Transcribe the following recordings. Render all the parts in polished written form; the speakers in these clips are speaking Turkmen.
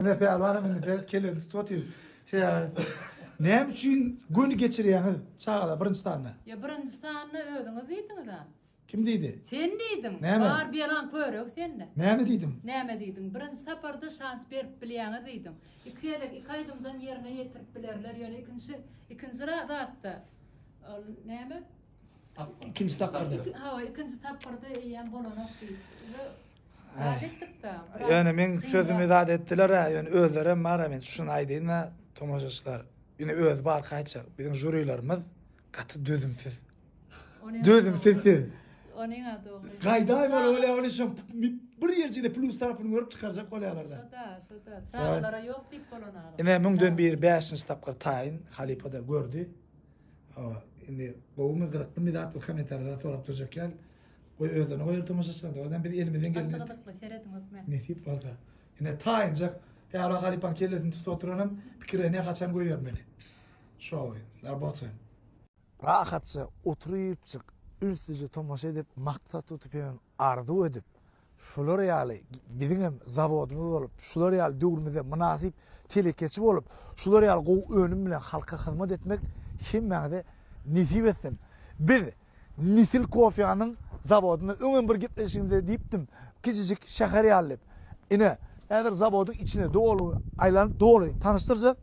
Ine pälwanam indi seret kellesini tutup otyr. Sebäbi näme üçin göni geçirýäňiz çagalar birinji sanda? Ýa birinji sanda özüňiz diýdiňiz-a. Kim diýdi? Sen diýdiň. Näme? Bar belaň köregi sende. Näme diýdim? Näme diýdiň? Birinji saparda şans berip bilýäňiz diýdiň. Iki gezek iki aýdymdan ýerine ýetirip bilerler, ýöne ikinji ikinji zatda ol näme? Ikinji tapgyrda. Hawa, ikinji tapgyrda eýýäm bolanok diýip. Zat etdik-de. Ýöne meň sözümi zat etdiler-ä, ýöne özlerem bar-a, men şuny aýdaýyn-da, tomaşaçylar, ine özi barka aýtjak, biziň žurilerimiz gaty dözümsiz. Dözümsiz siz. Onyň-a dogry. Gaýdaý bolup bolýar, ony şo bir ýerjede plus tarapyny görüp çykarjak bolýarlar-da. Şo-da, şo-da. Çagalara ýok diýip bolanok. Ine müňden biri bäşinji tapgyr taýyn, halypa-da gördi. Indi gowumy, gyzyklymy zat ol kommentariýalara sorap durjak ýaly. Goý özlerine goýaly tomaşaçylar. Dogrudan biz elimizden geleni Gaty gyzykly serediň hökmän. Nesip bolsa. Ine taýynjak. Pälwan halypaň kellesini tutup oturanam pikire ne haçan goýbermeli. Şowy. Rabota. Rahatça oturypjyk ünslüje tomaşa edip maksat tutup hemem arzuw edip şular ýaly biziňem zawodymyz bolup şular ýaly döwrümize mynasyp telekeçi bolup şular ýaly gowy önüm bilen halka hyzmat etmek hemmäňize nesip etsin. Biz Nesil kofýanyň zawodynda öňem bir gepleşigimde diýipdim, kiçijik şäher ýaly diýip. Ine, häzir zawodyň içine doly aýlanyp, doly tanyşdyrjak.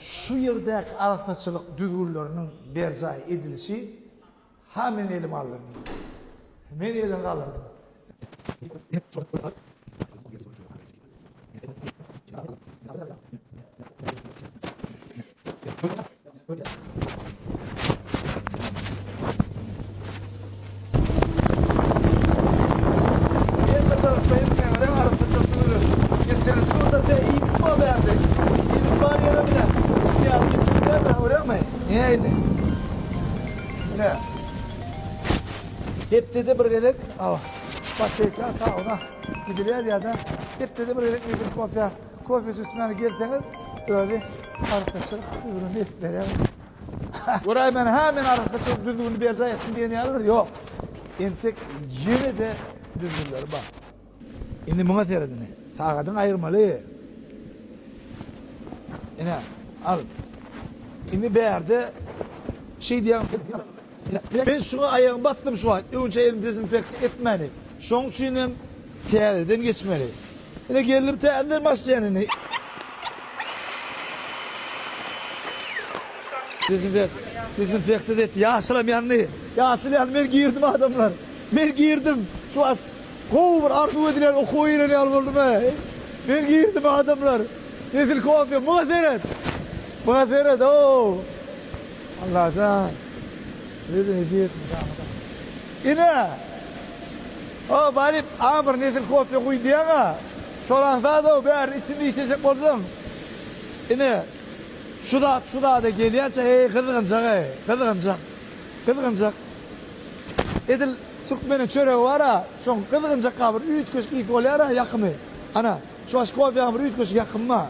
Şu ýerdäki arassaçylyk düzgünleriniň berjaý edilişi ha men elimi aldyrdym. Men elimi galdyrdym. Hemme tarapda hem kämere arassaçylyk düzgünleri geçirilip dur-da te iýmit bar bärde. Iýmit bar ýere bile şuny ýaly geçirilýär-de, görýäňmi? Nähili? Ine. Hepdede bir gezek basseýka, sauna gidilýär ýa-da hepdede bir gezek nesil kofe, kofe içmäne gelseňiz, özi arassaçylyk düzgünini edip berýär. Göräýmän, hä men arassaçylyk düzgünini berjaý etdim diýen ýalydyr. Ýok. Entek ýene-de düzgünleri bar. Indi muňa seret ine. Sagadyňy aýyrmaly. Ine, al. Indi bärde şeý diýýän. Men şuňa aýagymy basdym şu wagt. Öňçe elimi dezinfeksiýa etmäni. Şoň üçin hem täzeden geçmeli. Ine geldim täzeden başlaýan indi. Dezinfeksiýa etdi. Ýaşylam ýandy. Ýaşyl ýandy. Men girdim adamlar. Men girdim. Şu wagt gowy bir arzuw edilen okuwa giren ýaly boldum he. Men girdim adamlar. Nesil kofe muňa seret. Muňa seret ow. Allajan. Bize nesip etsin şamyda. Ine. O baryp aňa bir nesil kofe guý diýäňa. Şol aňsat-ow bäri içinde işlejek bolsaň. Ine. Şu zat şu zada gelýänçä eý gyzgynjak-eý, gyzgynjak. Gyzgynjak. Edil türkmeniň çöregi bar-a, şoň gyzgynjakka bir üýtgeşik ysy bolýar-a ýakymy. Ana, çuwaş kofýaň bir üýtgeşik ýakymy bar.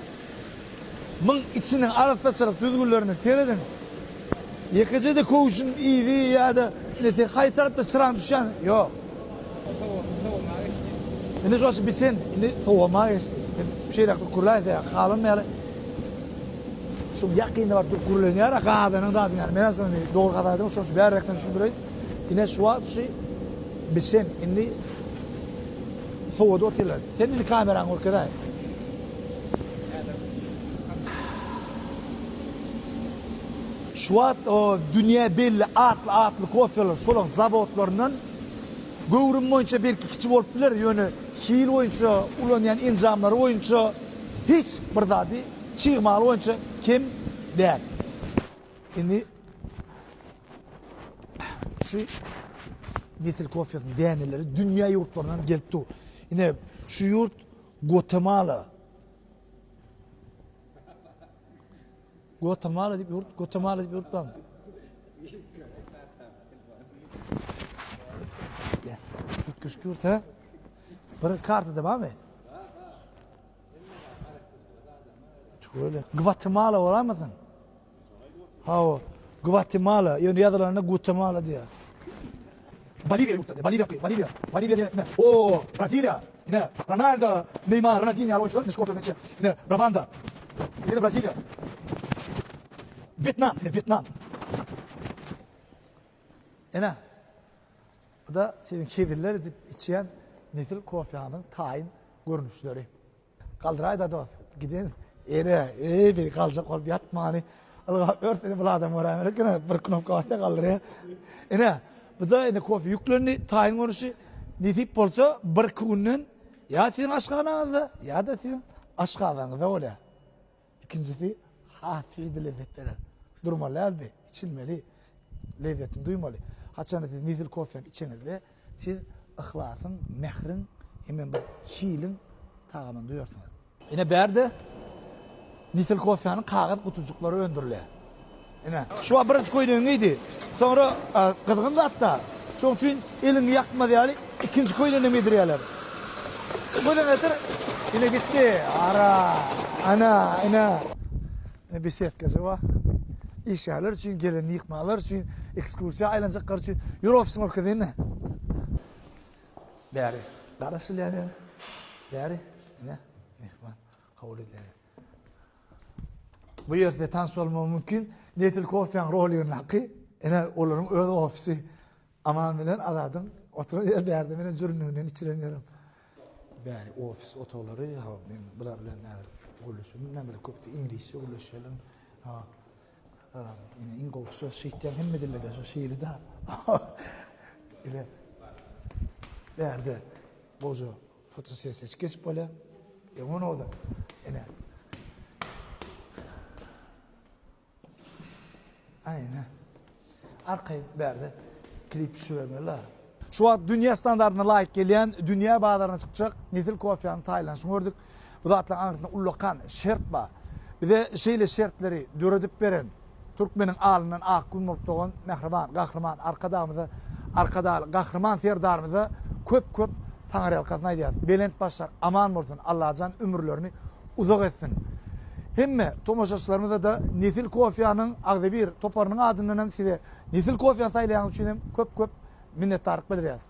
Myň içiniň arassaçylyk düzgünlerine serediň. Ýekeje-de köwşüň yzy ýa-da ine sen haýsy tarapda çyraň düşýän ýok. Indi şoçy bisen, indi sowamaga geçdi. Sen şeýle gürläýse, halam ýaly şu ýakynda baryp durup gürlenýär-a gazanyň zadyň ýaly. Men-ä şony dogry hasap edemok, şonuň üçin bärräkden düşündireýin. Ine şu wagt şu bişen, indi sowadyp otyrlar. Sen indi kameraňy görkezäý. Şu wagt o dünýä belli atly-atly kofeler şolaň zawodlaryndan göwrüm boýunça belki kiçi bolup biler, ýöne hil boýunça, ulanýan enjamlary boýunça hiç bir zady çig maly boýunça kem däl. Indi şu nesil kofesiniň däneleri dünýä ýurtlaryndan gelip dur. Ine şu ýurt Guatemala. Guatemala diýip ýurt, Guatemala diýip ýurt barmy? Üýtgeşik ýurt hä? Bir kartada barmy? Tüwele. Gwatemala bolarmysyň? Hawa. Gwatemala, ýöne ýazylanda Guatemala diýýär. Boliwiýa ýurtlary, Boliwiýa, Boliwiýa, Boliwiýa diýen, ine, o, Braziliýa, ine, Ronaldo, Neýmar, Ronaldinho ýaly oýunçylar, ine, şu kofeniň içi, ine, Rwanda, ýene Braziliýa, Wýetnam, ine, Wýetnam. Ine, bu-da siziň heziller edip içýän nesil kofäniň taýyn görnüşleri. Galdyraýda dost, giden ere, eý bir galjak bolup ýatmany. Ylgap ýör seni bul adam göräýmeli eken, bir knopka basýa galdyrýa. Ine, bu-da ine kofe ýüklendi, taýyn görnüşi. Nesip bolsa birki günden ýa siziň aşhanaňyzda, ýa-da siziň aşgazanyňyzda bolýar. Ikinjisi has hili lezzet berer. Durmaly däldi, içilmeli, lezzetini duýmaly. Haçanda siz nesil kofeni içeňizde, siz yhlasyň, mähriň hemem bir hiliň tagamyny duýarsyňyz. Ine bärde nesil kofeniň kagyz gutujyklary öndürilýär. Ine. Şu wagt birinji köýnegiňi geýdi. Soňra gyzgyn zatda. Şonuň üçin eliňi ýakmaz ýaly ikinji köýnegini hem geýdirýärler. Gözüňi getir. Ine gitdi. Ara. Ana, ine. Ine besedkaja bar. Işgärler üçin, gelen myhmanlar üçin, ekskursiýa aýlanjaklar üçin. Ýör ofisiňi görkezeýin-le. Bäri garaşylýan ýer. Bäri ine myhman kabul edilýän ýer. Bu ýerde tanyş bolmagy mümkin. Nesil kofäň roligindäki ine olaryň öz ofisi Aman bilen Azadyň oturan ýeri bärde menen jüründiginden içiren ýerim. Bäri ofis otaglary, ha men bular bilen häzir gürleşelim, näme bilen köpüsi iňlisçe gürleşelim. Ha. Ine iň gowusy şeýtýän hemme dilde şo şeýle-de. Ine. Bärde goja Fotosessiýa geçip bolýar. E ony oda. Ine. Aýna. Arkaýyn bärde klip düşübermeli. Şu wagt dünýä standartyna laýyk gelýän, dünýä bazaryna çykjak Nesil kofýanyň taýlanyşyny gördük. Bu zatlaryň aňyrsynda ullakan şert bar. Bize şeýle şertleri döredip beren Türkmeniň alnyndan ak gün bolup dogan mähriban Gahryman Arkadagymyza, Arkadagly Gahryman Serdarymyza köp-köp taňryýalkasyn aýdýarys. Belent başlar aman bolsun, Allajan ömürlerini uzak etsin. Hemme tomaşaçylarymyza-da Nesil kofýanyň agzybir toparynyň adyndan hem size Nesil kofýany saýlaýanyňyz üçin hem köp-köp minnetdarlyk bildirýäris.